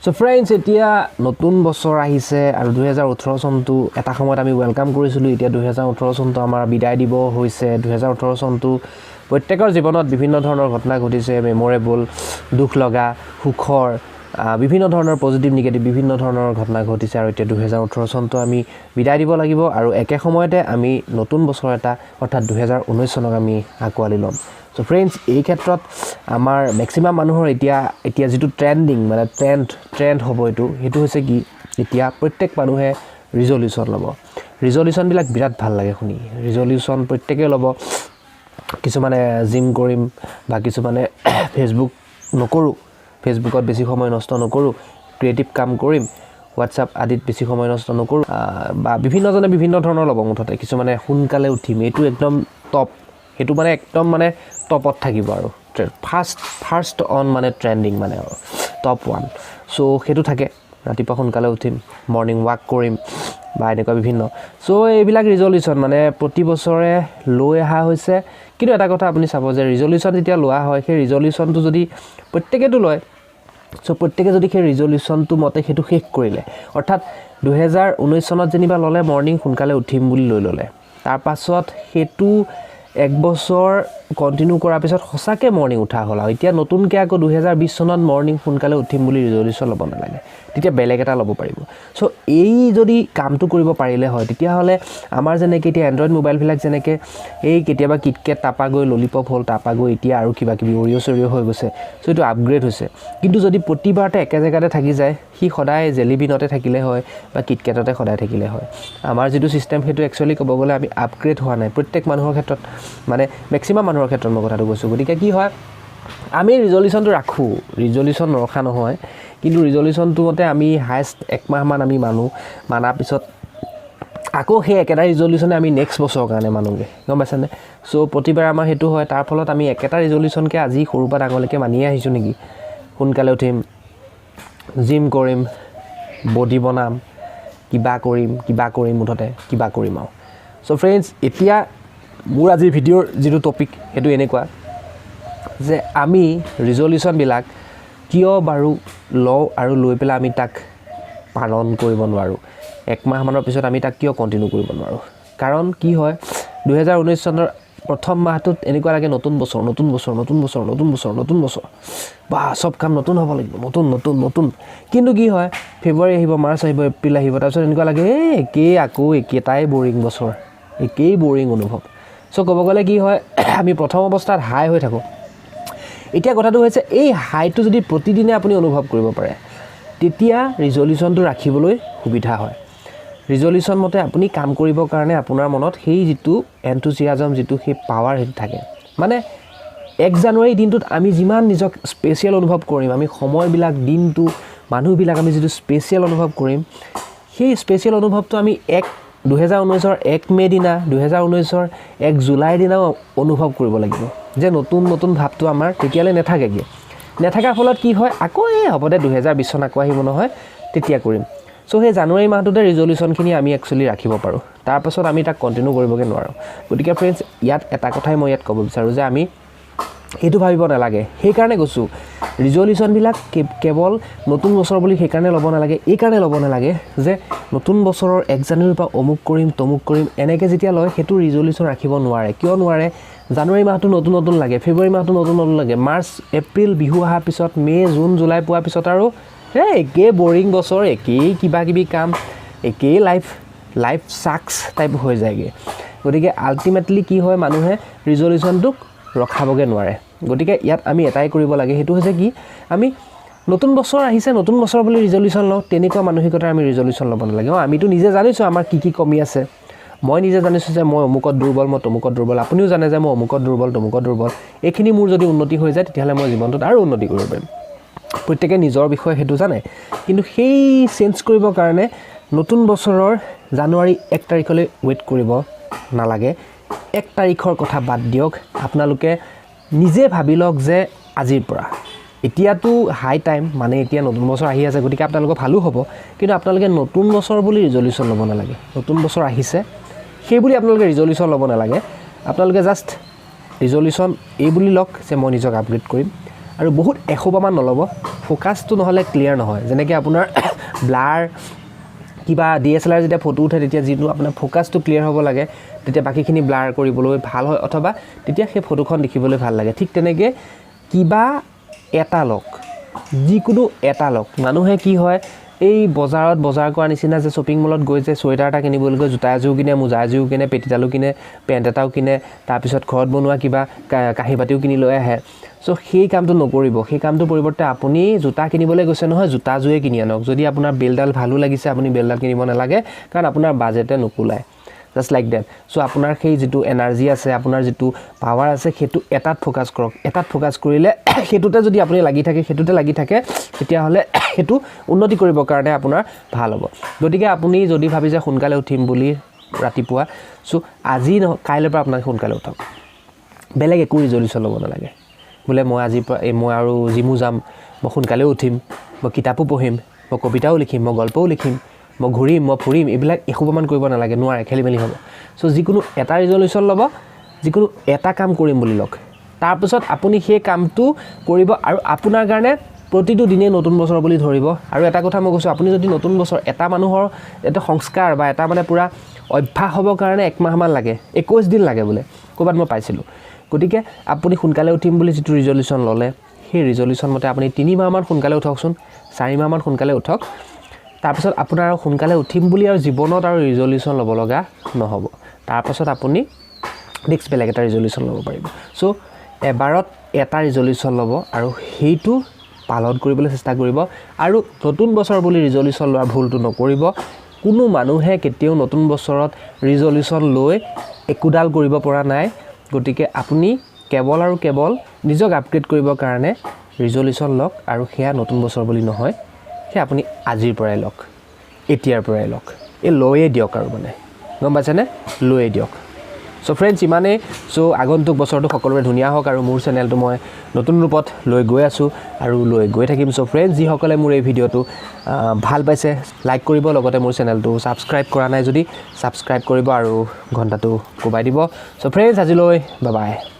চ' friends, এতিয়া নতুন বছৰ আহিছে আৰু 2018 চনটো এটা সময়ত আমি welcome কৰিছিলোঁ। এতিয়া 2018 চনটো আমাৰ বিদায় দিব হৈছে। 2018 চনটো প্ৰত্যেকৰ জীৱনত বিভিন্ন ধৰণৰ ঘটনা ঘটিছে, মেম'ৰেবল, দুখ লগা, সুখৰ, বিভিন্ন ধৰণৰ পজিটিভ, নিগেটিভ বিভিন্ন ধৰণৰ ঘটনা ঘটিছে। আৰু এতিয়া 2018 চনটো আমি বিদায় দিব লাগিব আৰু একে সময়তে আমি নতুন বছৰ এটা, অৰ্থাৎ 2019 চনক আমি আঁকোৱালি ল'ম। চ' ফ্ৰেণ্ডছ, এই ক্ষেত্ৰত আমাৰ মেক্সিমাম মানুহৰ এতিয়া যিটো ট্ৰেণ্ডিং, মানে ট্ৰেণ্ড হ'ব এইটো, সেইটো হৈছে কি, এতিয়া প্ৰত্যেক মানুহে ৰিজলিউশ্যন ল'ব। ৰিজলিউশ্যনবিলাক বিৰাট ভাল লাগে শুনি। ৰিজলিউশ্যন প্ৰত্যেকেই ল'ব। কিছুমানে জিম কৰিম বা কিছুমানে ফেচবুক নকৰোঁ, ফেচবুকত বেছি সময় নষ্ট নকৰোঁ, ক্ৰিয়েটিভ কাম কৰিম, হোৱাটছআপ আদিত বেছি সময় নষ্ট নকৰোঁ, বা বিভিন্নজনে বিভিন্ন ধৰণৰ ল'ব। মুঠতে কিছুমানে সোনকালে উঠিম, এইটো একদম টপ, সেইটো মানে একদম মানে টপত থাকিব আৰু ফাৰ্ষ্ট অন মানে ট্ৰেণ্ডিং, মানে আৰু টপ ওৱান। চ' সেইটো থাকে, ৰাতিপুৱা সোনকালে উঠিম, মৰ্ণিং ৱাক কৰিম বা এনেকুৱা বিভিন্ন। চ' এইবিলাক ৰিজলিউশ্যন মানে প্ৰতি বছৰে লৈ অহা হৈছে। কিন্তু এটা কথা আপুনি চাব যে ৰিজলিউশ্যন যেতিয়া লোৱা হয়, সেই ৰিজলিউশ্যনটো যদি প্ৰত্যেকেতো লয়, চ' প্ৰত্যেকে যদি সেই ৰিজলিউশ্যনটো মতে সেইটো শেষ কৰিলে, অৰ্থাৎ 2019 চনত যেনিবা ল'লে মৰ্ণিং সোনকালে উঠিম বুলি লৈ ল'লে, তাৰপাছত সেইটো এক বছৰ কণ্টিনিউ কৰাৰ পিছত সঁচাকৈ মৰ্ণিং উঠা হ'ল আৰু এতিয়া নতুনকৈ আকৌ 2020 চনত মৰ্ণিং সোনকালে উঠিম বুলি ৰিজলিউশ্যন ল'ব নালাগে, তেতিয়া বেলেগ এটা ল'ব পাৰিব। চ' এই যদি কামটো কৰিব পাৰিলে হয়, তেতিয়াহ'লে আমাৰ যেনেকৈ এতিয়া এণ্ড্ৰইড মোবাইলবিলাক যেনেকৈ এই কেতিয়াবা কিটকেট, তাৰপৰা গৈ ললিপপ হ'ল, তাৰপৰা গৈ এতিয়া আৰু কিবা কিবি অৰিঅ' চৰিঅ' হৈ গৈছে। চ' এইটো আপগ্ৰেড হৈছে। কিন্তু যদি প্ৰতিবাৰতে একে জেগাতে থাকি যায়, সি সদায় জেলিবিনতে থাকিলে হয় বা কিটকেটতে সদায় থাকিলে হয়। আমাৰ যিটো ছিষ্টেম, সেইটো একচুৱেলি ক'ব গ'লে আমি আপগ্ৰেড হোৱা নাই প্ৰত্যেক মানুহৰ ক্ষেত্ৰত, মানে মেক্সিমাম মানুহৰ ক্ষেত্ৰত মই কথাটো কৈছোঁ। গতিকে কি হয়, আমি ৰিজলিউশ্যনটো ৰাখোঁ, ৰিজলিউশ্যন নৰখা নহয়, কিন্তু ৰিজলিউশ্যনটো মতে আমি হায়েষ্ট একমাহমান আমি মানো, মানাৰ পিছত আকৌ সেই একেটা ৰিজলিউশ্যনে আমি নেক্সট বছৰৰ কাৰণে মানোগৈ, গম পাইছেনে? চ' প্ৰতিবাৰ আমাৰ সেইটো হয়। তাৰ ফলত আমি একেটা ৰিজলিউশ্যনকে আজি সৰুৰ পৰা ডাঙৰলৈকে মানিয়ে আহিছোঁ নেকি? সোনকালে উঠিম, জিম কৰিম, বডি বনাম, কিবা কৰিম, কিবা কৰিম, মুঠতে কিবা কৰিম আৰু। চ' ফ্ৰেণ্ডছ, এতিয়া মোৰ আজিৰ ভিডিঅ'ৰ যিটো টপিক, সেইটো এনেকুৱা যে আমি ৰিজলিউশ্যনবিলাক কিয় বাৰু লওঁ আৰু লৈ পেলাই আমি তাক পালন কৰিব নোৱাৰোঁ? একমাহমানৰ পিছত আমি তাক কিয় কণ্টিনিউ কৰিব নোৱাৰোঁ? কাৰণ কি হয়, 2019 চনৰ প্ৰথম মাহটোত এনেকুৱা লাগে, নতুন বছৰ, নতুন বছৰ, নতুন বছৰ, নতুন বছৰ, নতুন বছৰ, বা চব কাম নতুন হ'ব লাগিব, নতুন, নতুন, নতুন। কিন্তু কি হয়, ফেব্ৰুৱাৰী আহিব, মাৰ্চ আহিব, এপ্ৰিল আহিব, তাৰপিছত এনেকুৱা লাগে, এই একেই, আকৌ একেটাই বৰিং বছৰ, একেই বৰিং অনুভৱ। চ' ক'ব গ'লে কি হয়, আমি প্ৰথম অৱস্থাত হাই হৈ থাকোঁ। এতিয়া কথাটো হৈছে, এই হাইটো যদি প্ৰতিদিনে আপুনি অনুভৱ কৰিব পাৰে, তেতিয়া ৰিজলিউশ্যনটো ৰাখিবলৈ সুবিধা হয়। ৰিজলিউশ্যন মতে আপুনি কাম কৰিবৰ কাৰণে আপোনাৰ মনত সেই যিটো এনথুচিয়াজম, যিটো সেই পাৱাৰ, সেইটো থাকে। মানে 1 জানুৱাৰী দিনটোত আমি যিমান নিজক স্পেচিয়েল অনুভৱ কৰিম, আমি সময়বিলাক, দিনটো, মানুহবিলাক আমি যিটো স্পেচিয়েল অনুভৱ কৰিম, সেই স্পেচিয়েল অনুভৱটো আমি 2019ৰ 1 মে' দিনা, 2019ৰ 1 জুলাইৰ দিনাও অনুভৱ কৰিব লাগিব যে নতুন নতুন ভাৱটো আমাৰ তেতিয়ালৈ নাথাকেগৈ। নেথাকাৰ ফলত কি হয়, আকৌ এই হ'ব দে, 2020 চন আকৌ আহিব নহয়, তেতিয়া কৰিম। চ' সেই জানুৱাৰী মাহটোতে ৰিজলিউশ্যনখিনি আমি একচুৱেলি ৰাখিব পাৰোঁ, তাৰপাছত আমি তাক কণ্টিনিউ কৰিবগৈ নোৱাৰোঁ। গতিকে ফ্ৰেণ্ডছ, ইয়াত এটা কথাই মই ইয়াত ক'ব বিচাৰোঁ যে আমি সেইটো ভাবিব নালাগে। সেইকাৰণে কৈছোঁ, ৰিজলিউশ্যনবিলাক কেৱল নতুন বছৰ বুলি সেইকাৰণে ল'ব নালাগে, এইকাৰণে ল'ব নালাগে যে নতুন বছৰৰ 1 জানুৱাৰীৰ পৰা অমুক কৰিম, তমুক কৰিম, এনেকৈ যেতিয়া লয়, সেইটো ৰিজলিউশ্যন ৰাখিব নোৱাৰে। কিয় নোৱাৰে? জানুৱাৰী মাহটো নতুন নতুন লাগে, ফেব্ৰুৱাৰী মাহটো নতুন নতুন লাগে, মাৰ্চ, এপ্ৰিল, বিহু অহাৰ পিছত, মে', জুন, জুলাই পোৱাৰ পিছত আৰু এই একেই বৰিং বছৰ, একেই কিবা কিবি কাম, একেই লাইফ, লাইফ ছাক্স টাইপ হৈ যায়গৈ। গতিকে আল্টিমেটলি কি হয়, মানুহে ৰিজলিউশ্যনটোক ৰখাবগৈ নোৱাৰে। গতিকে ইয়াত আমি এটাই কৰিব লাগে, সেইটো হৈছে কি, আমি নতুন বছৰ আহিছে, নতুন বছৰ বুলি ৰিজলিউশ্যন লওঁ, তেনেকুৱা মানসিকতাৰ আমি ৰিজলিউশ্যন ল'ব নালাগে। অঁ, আমিতো নিজে জানিছোঁ আমাৰ কি কি কমি আছে। মই নিজে জানিছোঁ যে মই অমুকত দুৰ্বল, মই তমুকত দুৰ্বল। আপুনিও জানে যে মই অমুকত দুৰ্বল, তমুকত দুৰ্বল। এইখিনি মোৰ যদি উন্নতি হৈ যায়, তেতিয়াহ'লে মই জীৱনটোত আৰু উন্নতি কৰিব পাৰিম। প্ৰত্যেকে নিজৰ বিষয়ে সেইটো জানে। কিন্তু সেই চেঞ্জ কৰিবৰ কাৰণে নতুন বছৰৰ জানুৱাৰী 1 তাৰিখলৈ ৱেইট কৰিব নালাগে। 1 তাৰিখৰ কথা বাদ দিয়ক। আপোনালোকে নিজে ভাবি লওক যে আজিৰ পৰা, এতিয়াতো হাই টাইম, মানে এতিয়া নতুন বছৰ আহি আছে, গতিকে আপোনালোকৰ ভালো হ'ব। কিন্তু আপোনালোকে নতুন বছৰ বুলি ৰিজলিউশ্যন ল'ব নালাগে। নতুন বছৰ আহিছে সেই বুলি আপোনালোকে ৰিজলিউশ্যন ল'ব নালাগে। আপোনালোকে জাষ্ট ৰিজলিউশ্যন এই বুলি লওক যে মই নিজক আপগ্ৰেড কৰিম। আৰু বহুত এসোপামান নল'ব, ফ'কাছটো নহ'লে ক্লিয়াৰ নহয়। যেনেকৈ আপোনাৰ ব্লাৰ কিবা DSLR যেতিয়া ফটো উঠে, তেতিয়া যিটো আপোনাৰ ফ'কাছটো ক্লিয়াৰ হ'ব লাগে, তেতিয়া বাকীখিনি ব্লাৰ কৰিবলৈ ভাল হয়, অথবা তেতিয়া সেই ফটোখন দেখিবলৈ ভাল লাগে। ঠিক তেনেকৈ কিবা এটা লওক, যিকোনো এটা লওক। মানুহে কি হয়, এই বজাৰত বজাৰ কৰা নিচিনা যে শ্বপিং মলত গৈ যে চুৱেটাৰ এটা কিনিবলৈ গৈ জোতা এযোৰ কিনে, মোজা এযোৰো কিনে, পেটিডালো কিনে, পেণ্ট এটাও কিনে, তাৰপিছত ঘৰত বনোৱা কিবা কাঁহী বাতিও কিনি লৈ আহে। চ' সেই কামটো নকৰিব। সেই কামটোৰ পৰিৱৰ্তে আপুনি জোতা কিনিবলৈ গৈছে নহয়, জোতাযোৰে কিনি আনক। যদি আপোনাৰ বেল্টডাল ভালো লাগিছে, আপুনি বেল্টডাল কিনিব নালাগে, কাৰণ আপোনাৰ বাজেটে নুকুলায়। Just like that. চ' আপোনাৰ সেই যিটো এনাৰ্জি আছে, আপোনাৰ যিটো পাৱাৰ আছে, সেইটো এটাত ফ'কাছ কৰক। এটাত ফ'কাছ কৰিলে, সেইটোতে যদি আপুনি লাগি থাকে, সেইটোতে লাগি থাকে, তেতিয়াহ'লে সেইটো উন্নতি কৰিবৰ কাৰণে আপোনাৰ ভাল হ'ব। গতিকে আপুনি যদি ভাবিছে সোনকালে উঠিম বুলি ৰাতিপুৱা, চ' আজি নহয়, কাইলৈৰ পৰা আপোনাক সোনকালে উঠক। বেলেগ একো ৰিজলিউশ্যন ল'ব নালাগে। বোলে মই আজিৰ পৰা এই মই আৰু জিমো যাম, মই সোনকালেও উঠিম, মই কিতাপো পঢ়িম, মই কবিতাও লিখিম, মই গল্পও লিখিম, মই ঘূৰিম, মই ফুৰিম, এইবিলাক এসোপামান কৰিব নালাগে, নোৱাৰে, খেলি মেলি হ'ব। চ' যিকোনো এটা ৰিজলিউশ্যন ল'ব, যিকোনো এটা কাম কৰিম বুলি লওক, তাৰপিছত আপুনি সেই কামটো কৰিব আৰু আপোনাৰ কাৰণে প্ৰতিটো দিনেই নতুন বছৰ বুলি ধৰিব। আৰু এটা কথা মই কৈছোঁ, আপুনি যদি নতুন বছৰ এটা মানুহৰ এটা সংস্কাৰ বা এটা মানে পূৰা অভ্যাস হ'বৰ কাৰণে একমাহমান লাগে, 21 দিন লাগে বোলে, ক'ৰবাত মই পাইছিলোঁ। গতিকে আপুনি সোনকালে উঠিম বুলি যিটো ৰিজলিউশ্যন ল'লে, সেই ৰিজলিউশ্যন মতে আপুনি 3 মাহমান সোনকালে উঠকচোন, 4 মাহমান সোনকালে উঠক। তাৰপিছত আপোনাৰ আৰু সোনকালে উঠিম বুলি আৰু জীৱনত আৰু ৰিজলিউশ্যন ল'ব লগা নহ'ব। তাৰপাছত আপুনি নেক্সট বেলেগ এটা ৰিজলিউশ্যন ল'ব পাৰিব। চ' এবাৰত এটা ৰিজলিউশ্যন ল'ব আৰু সেইটো পালন কৰিবলৈ চেষ্টা কৰিব। আৰু নতুন বছৰ বুলি ৰিজলিউশ্যন লোৱাৰ ভুলটো নকৰিব। কোনো মানুহে কেতিয়াও নতুন বছৰত ৰিজলিউশ্যন লৈ একোডাল কৰিব পৰা নাই। গতিকে আপুনি কেৱল আৰু কেৱল নিজক আপগ্ৰেড কৰিবৰ কাৰণে ৰিজলিউশ্যন লওক আৰু সেয়া নতুন বছৰ বুলি নহয়, সেয়া আপুনি আজিৰ পৰাই লওক, এতিয়াৰ পৰাই লওক, এই লৈয়ে দিয়ক আৰু মানে গম পাইছেনে, লৈয়ে দিয়ক। চ' ফ্ৰেণ্ডছ, ইমানেই। চ' আগন্তুক বছৰটো সকলোৰে ধুনীয়া হওক আৰু মোৰ চেনেলটো মই নতুন ৰূপত লৈ গৈ আছোঁ আৰু লৈ গৈ থাকিম। চ' ফ্ৰেণ্ডছ, যিসকলে মোৰ এই ভিডিঅ'টো ভাল পাইছে, লাইক কৰিব, লগতে মোৰ চেনেলটো ছাবস্ক্ৰাইব কৰা নাই যদি ছাবস্ক্ৰাইব কৰিব আৰু ঘণ্টাটো কোবাই দিব। চ' ফ্ৰেণ্ডছ, আজিলৈ বাই বাই।